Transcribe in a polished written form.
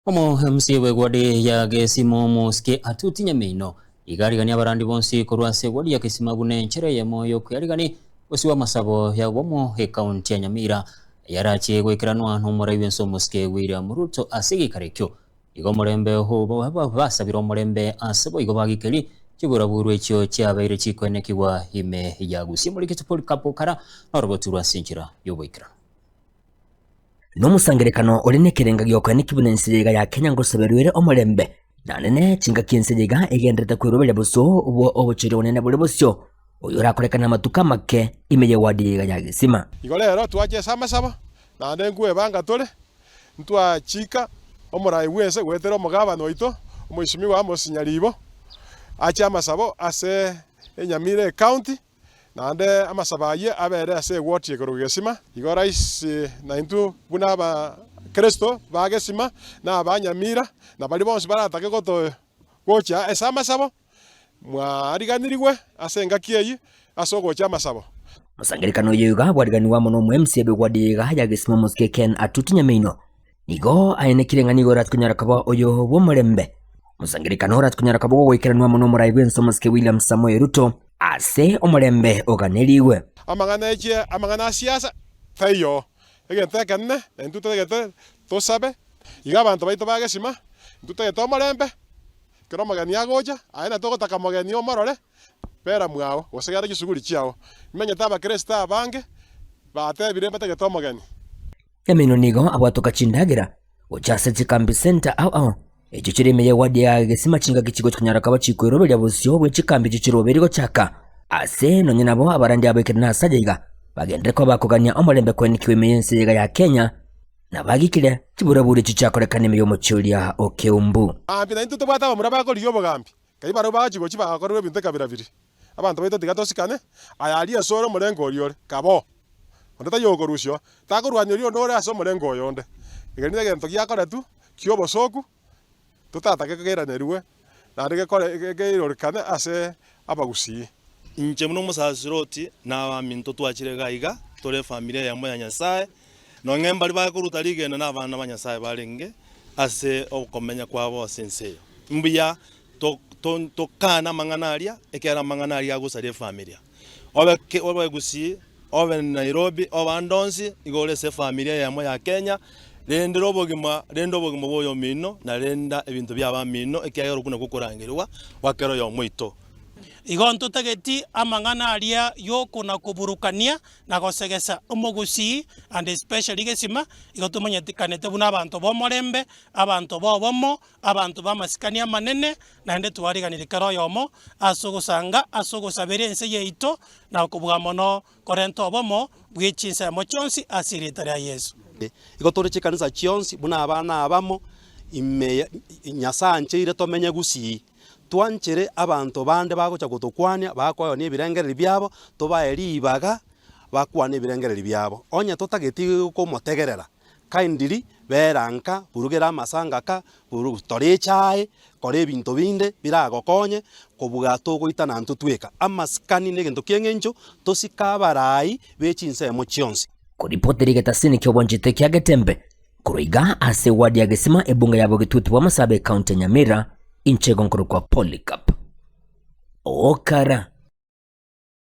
Omo MC bw'egwadi ya Gesima Omosike Atuti Nyameino iga ariganie abarandi bonsi korwa ase egwadi ya Gesima buna enchera eyemo y'okweyarigani gosiwa amasabo ya obomo ekaunti ya Nyamira eyarachie goikeranwa nomorai bwense Omosike William Ruto ase egeikaro ekio. Iga omorembe basabire omorembe ase boigo bagikeri chiburaburu echio chiabeire chikoenekigwa ime ya Gusii. Omorikiti Polycarp Okara norobotu rwa ase enchera y'oboikeranu. Nomosangererekano ore nekerenga gi'okoeneki buna ense yaiga ya Kenya ngosaberwa ere omorembe, naende ne chingaki ense yaiga egendererete kweroberia bosio bwo obochori obonene bore bosio, oyo orakorekane amatuko amake ime y'ewadi yaiga ya Gesima. Igo rero twache ase amasabo, naende nkwebanga tore, ntwachika omorai bw'ense goetera omogabana oito, Omoisimigwa Amos Nyaribo, ache amasabo ase Enyamira Ecounty, Naende amasabo ayio abere ase egwoti ekorokwa Gesima. Igo rais naintwe buna Abakristo ba Gesima na aba Nyamira, na baria bonsi baratake goto gocha ase amasabo, mwariganirigwe ase engaki eyio ase ogocha amasabo. Mosangererekano oyo iga bwariganigwe amo n'omo-MC bw'egwadi eye iga ya Gesima Omosike Ken Atuti Nyameino. Nigo aenekire ng'a nigo orati konyara koba oyo bw'omorembe. Omosangererekano orati konyara koba ogoikeranwa amo n'omorai bw'ense Omosike William Samoei Ruto ase omorembe oganerigwe. Amang'ana echie amang'ana a siasa taiyo. Egento ekenene na intwe totagete tosabe, iga abanto baito ba gesima, intwe totagete omorembe, ekero omogeni agocha, aye na togotaka mogeni omorore, bera mwao, gose genda chisuguri chiao. Nimenyete abakristo abange, batebire mbatagete omogeni. Emeino nigo abwatoka chindagera gocha ase chikambi center ao ao echio chire ime y'ewadi ya Gesima chingaki chigochi konyara koba chikoiroberia bosio bwe chikambi echio chirobeiri gochaka ase nonye nabo abarandia abaikire nase aye iga bagenderere koba bakogania omorembe koenekiwa ime y'ense iga ya Kenya na bagikire chiburaburi echio chiakorekana ime y'omochie oria o Keumbu. Mambia naintwe tobwate abamura bakorigia obogambi, Kai barabwo bagachia gochia bagakorerwa ebinto ekabira biria. Abanto baito tiga tosikane, aye aria ase ore omorengo oria ore, kaba oo. Onde taiyo ogokorusia oo, takorwania oria onde ore ase omorengo oyonde. Ekeri negento giakoretwe ki'obosooku, totatake keiranerigwe naende gekore keirorekane ase abagusii. Inche buna omosasiroti na abaminto twachire iga iga, tore efamiri eyemo ya Nyasae, nonye mbaria bakoruta rigena na abana ba Nyasae barenge ase okomenya kwabo ase ense eye. Mbuya tokane amang'ana aria, ekiagera amang'ana aria agosaria efamilia. Obe ke obe Gusii, obe Nairobi, obe ande onsi, igo ore ase efamilia eyemo ya Kenya, rendera obogima renda obogima bwa oyomino, na renda ebinto bia abamino, ekiagera okwo nakwo okorangerigwa gwa kera oyomo oito. Igo ntotageti amang'ana aria y'okona-koburukania na gosegesa omogusii and especially gesima, igo tomanyekanete buna abanto b'omorembe, abanto b'obomo, abanto b'amasikani amanene, naende twariganirie kera oyomo ase ogosanga ase ogosabera ense yaito, na kobua mono korenta obomo bwe chinsemo chionsi ase erieta ria Yeso. Igo tore chikanisa chionsi buna abana abamo ime Nyasae ancheire tomenye gusii. Twanchere abanto bande bagocha gotokwania, bakoeonia ebirengererio biabo, tobae ribaga bakwane ebirengererio biabo. Onye totageti komotegerera, kindly bera nka, burugera amasangaka, buru tora echae, kora ebinto binde biragokonye kobua togoitana intwe tweka. Amasikani na egento kia eng'encho, tosike abarai be chinsemo chionsi. Koripotera egetasini ki'obwanchete kia Getembe Korwa iga ase ewadi ya Gesima ebunge ya Bogetutu bw'Amasabe ekaunti ya Nyamira, inche igo nkorokwa Polycarp Okara.